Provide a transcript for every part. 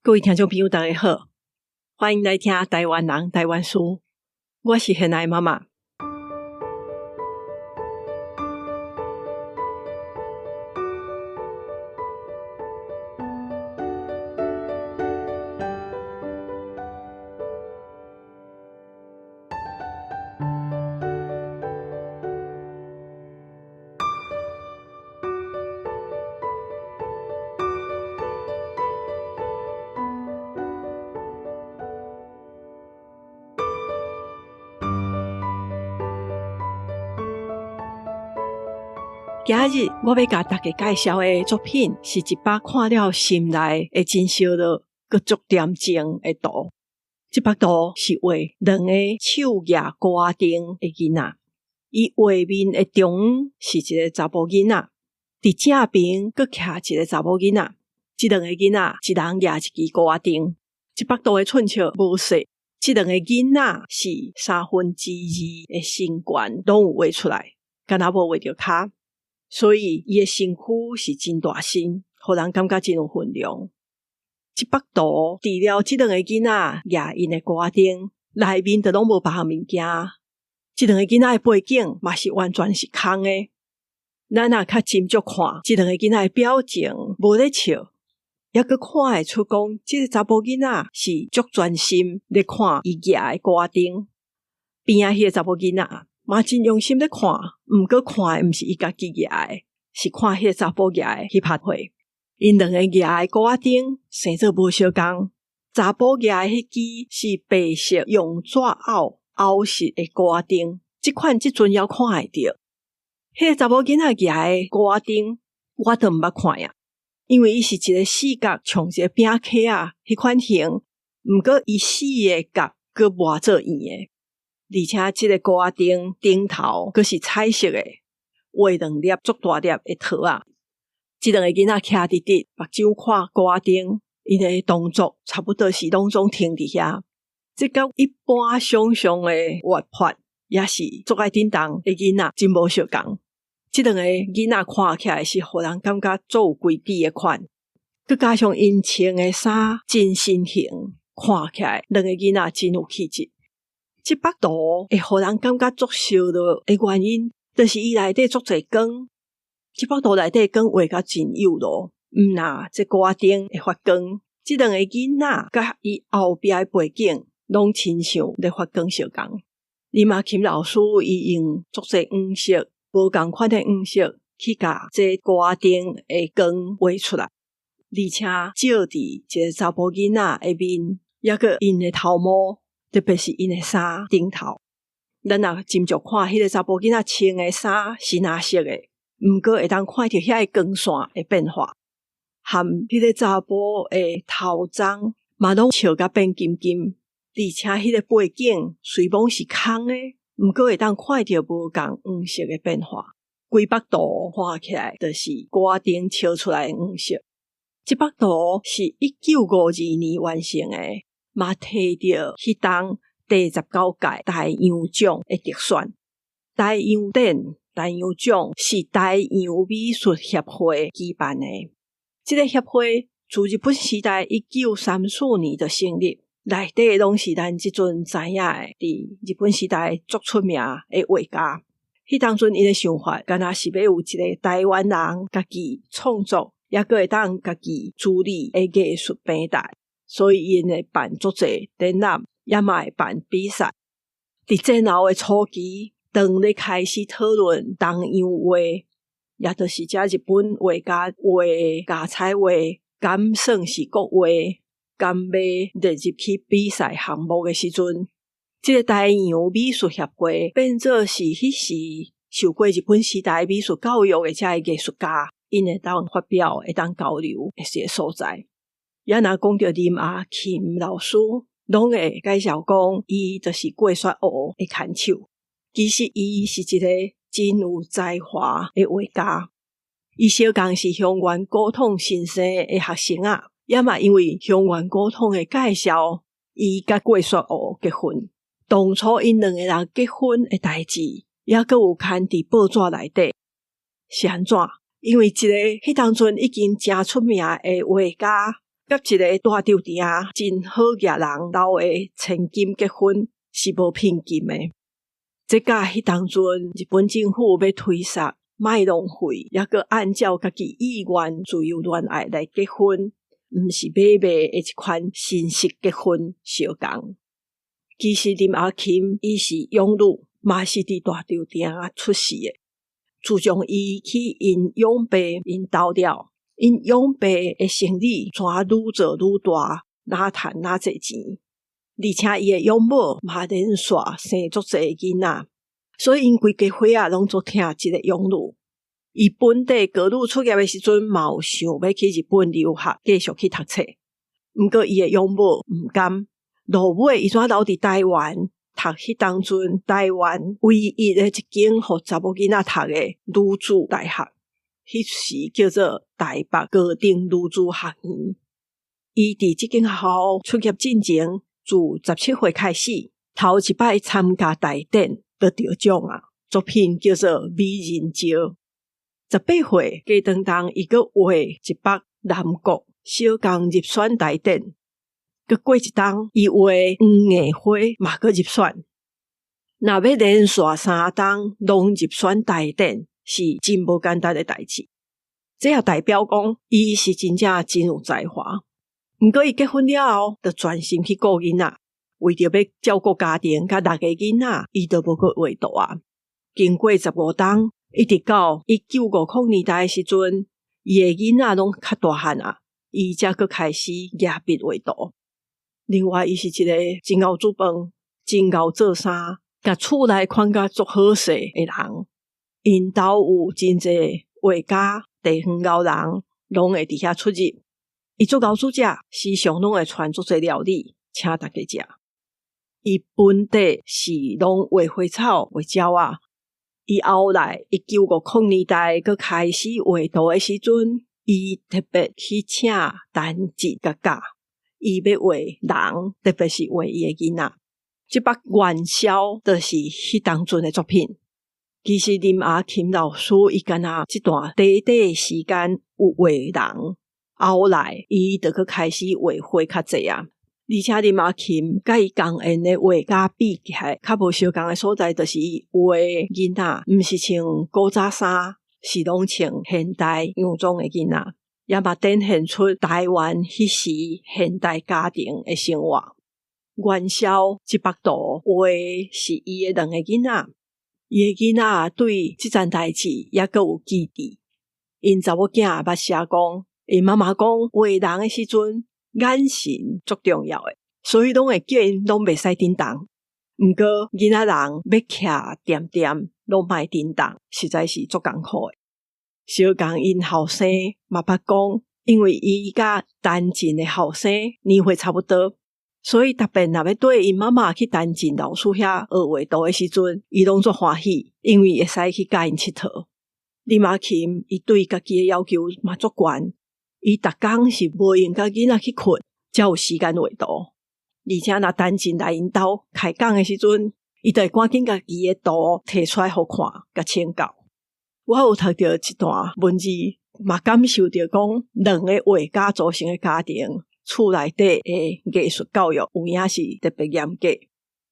各位聽眾朋友，大家好，歡迎來聽台灣人台灣事，我是賢愛媽媽。今日我欲共大家介紹的作品，是一幅看了心內會真燒熱、閣足恬靜的圖。這幅圖是畫兩个手舉鍋仔燈的囡仔，伊畫面的中央是一个查埔囡仔，佇正爿閣徛一个查某囡仔。這兩个囡仔一人舉一支鍋仔燈。這幅圖的寸尺無細，這兩个囡仔是二三的身懸攏有畫出來，敢若無畫著跤。所以伊的身軀是真大身，予人感覺真有份量。這幅圖除了這兩个囡仔舉𪜶的鍋仔燈，內面就攏無別項物件。這兩个囡仔的背景嘛是完全是空的。咱若較斟酌看，這兩个囡仔的表情無咧笑，猶閣看會出講，這个查埔囡仔是足專心咧看伊舉的鍋仔燈。邊仔彼个查某囡仔嘛真用心咧看，毋過看的毋是伊家己舉的，是看彼个查埔舉的彼幅畫。𪜶兩个舉的鍋仔燈生做無相仝，查埔舉的彼支是白色用紙拗拗實的鍋仔燈，這款這陣猶看會著。彼个查某囡仔舉的鍋仔燈，我都毋捌看啊，因為伊是一个四角像一个餅殼仔彼款形，毋過伊四个角閣磨做圓的。而且這个鍋仔燈頂頭閣是彩色的，畫兩粒足大粒的桃仔。這兩个囡仔徛直直，目睭看鍋仔燈，𪜶的動作差不多是攏總停佇遐。這佮一般想像的活潑，也是足愛振動的囡仔真無相仝。這兩个囡仔看起來是予人感覺足有規矩的款，閣加上𪜶穿的衫真身形，看起來兩个囡仔真有氣質。這幅圖會予人感覺足燒熱的原因，就是伊內底足濟光。這幅圖內底光畫甲真幼囉，毋若這鍋仔燈會發光。這兩个囡仔佮伊後壁的背景，攏親像咧發光相仝。林阿琴老師伊用足濟黃色，無仝款的黃色去共這鍋仔燈的光畫出來，而且照佇一个查埔囡仔的面，猶閣𪜶的頭毛。特別是𪜶的衫頂頭，咱若斟酌看，彼个查埔囡仔穿的衫是藍色的，毋過會當看著遐个光線的變化，含彼个查埔的頭鬃嘛攏笑甲變金金，而且彼个背景雖罔是空的，毋過會當看著無仝黃色的變化。規幅圖看起來就是鍋仔燈照出來的黃色。這幅圖是1952年完成的。嘛提著彼冬第19屆大洋獎的得選。大洋展、大洋獎是大洋美術協會舉辦的。這个協會自日本時代1934年就成立，內底攏是咱這陣知影的，佇日本時代足出名的畫家。彼當陣𪜶的想法，敢若是欲有一个台灣人家己創作，猶閣會當家己處理的藝術平台。所以𪜶會辦足濟展覽，也嘛會辦比賽。佇戰後的初期，當咧開始討論東洋畫，也就是這日本畫家畫的膠彩畫，敢算是國畫，敢欲列入去比賽項目的時陣，這个大洋美術協會變做是彼時受過日本時代美術教育的這个藝術家，𪜶會當發表、會當交流的一个所在。也若講著林阿琴老師，攏會介紹講，伊就是郭雪湖的牽手。其實伊是一個真有才華的畫家。伊小仝是香園高統先生的學生仔，也嘛因為香園高統的介紹，伊佮郭雪湖結婚。當初𪜶兩個人結婚的代誌，猶閣有刊佇報紙內底。是按怎？因為一个彼當陣已經誠出名的畫家。佮一个大稻埕真好額人兜的千金結婚是無聘金的。這佮彼當陣日本政府欲推捒莫浪費，猶閣按照家己意願自由戀愛來結婚，毋是買賣的一款新式結婚相仝。其實林阿琴伊是養女，嘛是佇大稻埕出世的。自從伊去𪜶養爸𪜶兜了，𪜶養爸的生意怎愈做愈大，哪趁哪濟錢，而且伊的養母嘛連續生足濟囡仔，所以𪜶規家伙仔攏足疼這个養女。伊本底高女出業的時陣，嘛有想欲去日本留學，繼續去讀冊。毋過伊的養母毋甘，落尾伊怎留佇台灣讀彼當陣台灣唯一的一間予查某囡仔讀的女子大學，彼時叫做台北高等女子學院。伊佇這間學校出業進前，自17歲開始，頭一擺參加大展，就得獎啊！作品叫做《美人蕉》。18歲過當當，伊閣畫一幅南國小江入選大展。閣過一冬，伊畫黃櫻花嘛閣入選。若欲連續三冬攏入選大展，是真無簡單的代誌。這也代表講，伊是真正真有才華。毋過伊結婚了後，就專心去顧囡仔，為著欲照顧家庭佮六個囡仔，伊就無閣畫圖啊。經過15冬，一直到1950年代的時陣，伊的囡仔攏較大漢啊，伊才閣開始舉筆畫圖。另外，伊是一個真𠢕煮飯、真𠢕做衫、共厝內看甲足好勢的人。𪜶兜有真濟畫家、地方𠢕人，攏會佇遐出入。伊足𠢕煮食，時常攏會傳足濟料理，請大家食。伊本底是攏畫花草、畫鳥仔。伊後來1950年代閣開始畫圖的時陣，伊特別去請陳進共教，伊欲畫人，特別是畫伊的囡仔。這幅元宵就是彼當陣的作品。其實林阿琴老師伊敢若這段短短的時間有畫人，後來伊就閣開始畫花較濟啊。而且林阿琴佮伊仝緣的畫家比起來，較無相仝的所在，就是伊畫囡仔，毋是穿古早衫，是攏穿現代洋裝的囡仔，也嘛展現出台灣彼時現代家庭的生活。元宵這幅圖畫的是伊的兩个囡仔，伊的囡仔對這層代誌猶閣有記佇。𪜶查某囝捌寫講，𪜶媽媽講畫人的時陣，眼神足重要的，所以攏會叫𪜶攏袂使振動。毋過囡仔人欲徛恬恬，攏莫振動，實在是足艱苦的。小江𪜶後生嘛捌講，因為伊佮陳進的後生年歲差不多，所以逐遍若欲綴𪜶媽媽去陳進老師遐學畫圖的時陣，伊攏足歡喜，因為會使去佮𪜶𨑨迌。林阿琴伊對家己的要求嘛足懸。伊逐工是無閒佮囡仔去睏，才有時間畫圖。而且若陳進來𪜶兜開講的時陣，伊就會趕緊共伊的圖提出來予看，共請教。我有讀著一段文字，嘛感受著講兩个畫家組成的家庭，厝內底的藝術教育有影是特別嚴格。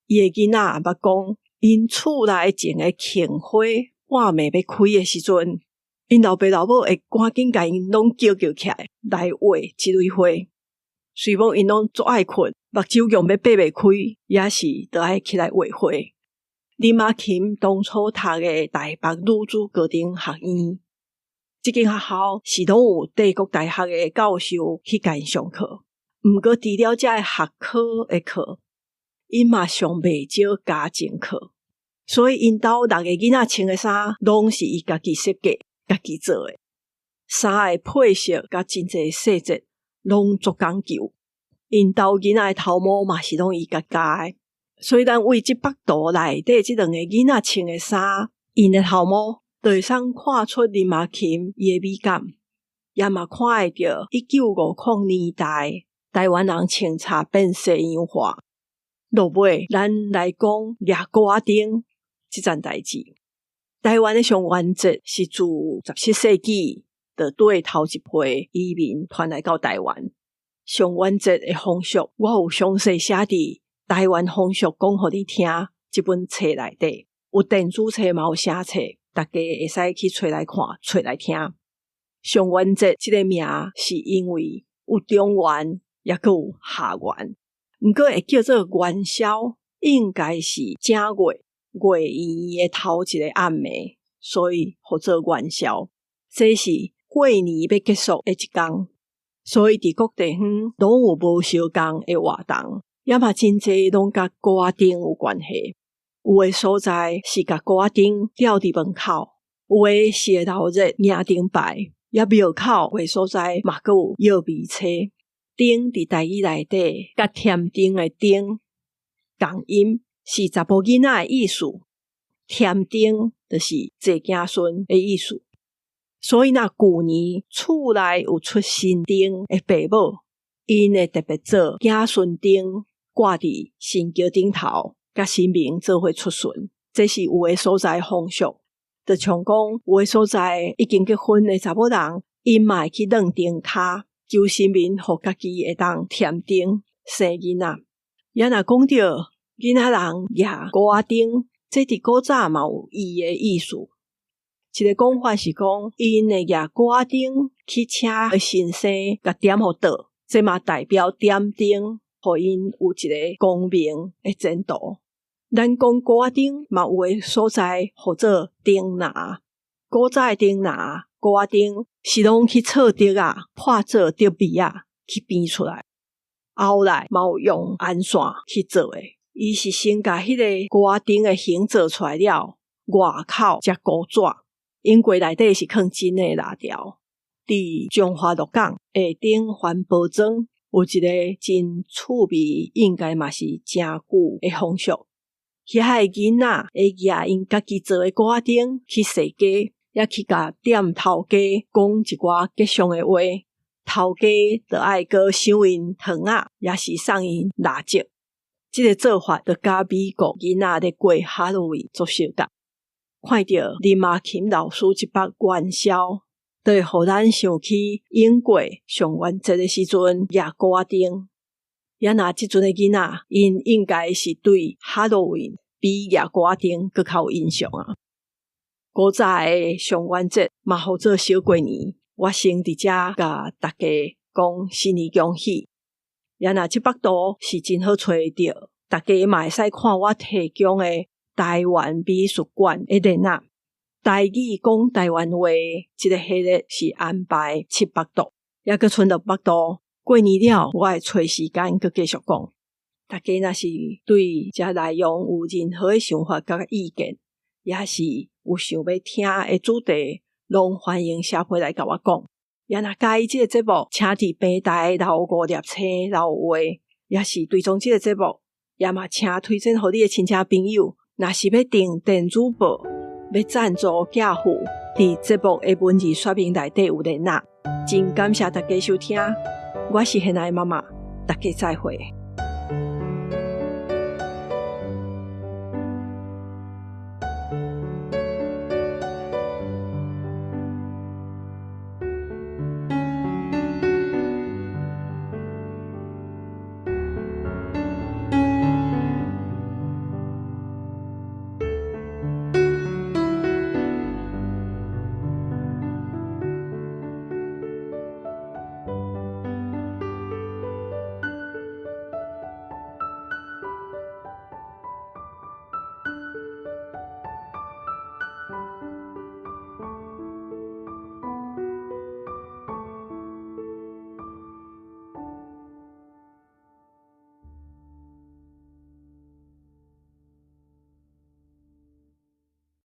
伊的囡仔捌講，𪜶厝內種的杏花半暝欲開的時陣，𪜶老爸老母會趕緊共𪜶攏叫叫起來來畫這蕊花。雖罔𪜶攏足愛睏，目睭強欲閉袂開，也是著愛起來畫花。林阿琴當初讀的台北女子高等學院，這間學校是攏有帝國大學的教授去共𪜶上課。毋過除了這个學科的課，𪜶嘛上袂少家政課，所以𪜶兜六个囡仔穿的衫，攏是伊家己設計、家己做的。衫的配色佮真濟細節，攏足講究。𪜶兜囡仔的頭毛嘛是攏伊共鉸的。所以咱為這幅圖內底這兩个囡仔穿的衫，𪜶的頭毛，就會使看出林阿琴伊的美感，也嘛看會著1950年代台灣人穿插變西洋化。落尾，咱來講舉鼓仔燈這層代誌。台灣的上元節是自17世紀就綴頭一批移民傳來到台灣。上元節的風俗，我有詳細寫佇《台灣風俗講予你聽》這本冊內底，有電子冊嘛有聲冊，大家會使去揣來看、揣來聽。上元節這个名是因為有中元，抑閣有下元，毋過會叫做元宵，應該是正月月圓的頭一个暗暝，所以號做元宵。這是過年欲結束的一工，所以佇各地方攏有無相仝的活動，也嘛真濟攏佮鼓仔燈有關係。有的所在是共鼓仔燈吊佇門口，有的是會鬧熱迎燈牌，抑廟口有的所在嘛閣有搖尾車。燈佇台語內底，佮添丁的丁仝音，是查埔囡仔的意思。添丁就是濟子孫的意思。所以若舊年厝內有出新丁的爸母，𪜶會特別做子孫燈掛佇神轎頂頭，佮神明做伙出巡。這是有的所在風俗，就像講有的所在已經結婚的查某人，𪜶嘛會去轉燈跤，求神明予家己會當添丁生囡仔。也若講著囡仔人舉鼓仔燈，這佇古早嘛有伊的意思。一个講法是講，𪜶會舉鼓仔燈去請神仙共點予倒，這嘛代表點燈，予𪜶有一個光明的前途。咱講鼓仔燈嘛有的所在號做燈籃，古早的燈籃、鼓仔燈是攏去錯竹仔，破做竹篾仔去編出來，後來嘛有用安線去做的。伊是先共彼个鼓仔燈的形做出來了，外口才糊紙。因為內底是囥真的蠟條。佇彰化鹿港下頂環保莊有一个真趣味，應該嘛是誠久的風俗。遐的囡仔會舉𪜶家己做的鼓仔燈去踅街，抑去共店頭家講一寡吉祥的話，頭家就愛閣賞𪜶糖仔，抑是送𪜶蠟燭。這个做法就佮美國囡仔咧過哈囉溫足相仝。看著林阿琴老師這幅元宵，就會予咱想起英國上元節的時陣舉鼓仔燈。也若這陣的囡仔，𪜶應該是對哈囉溫比舉鼓仔燈閣較有印象啊。古早的上元節嘛號做小過年，我先佇遮共大家講新年恭喜。也若這幅圖是真好揣著，大家嘛會使看我提供的台灣美術館的展覽。台語講台灣話，這个系列是安排七幅圖，抑閣賰六幅圖。過年了，我會揣時間閣繼續講。大家若是對這內容有任何的想法佮意見，抑是有想欲聽的主題，攏歡迎寫批來共我講。也若佮意這个節目，請佇平台留五粒星留話，抑是追蹤這个節目，也嘛請推薦予你的親戚朋友。若是欲訂電子報，欲贊助寄付，佇節目的文字說明內底有連結。真感謝大家收聽，我是現在媽媽，大家再會。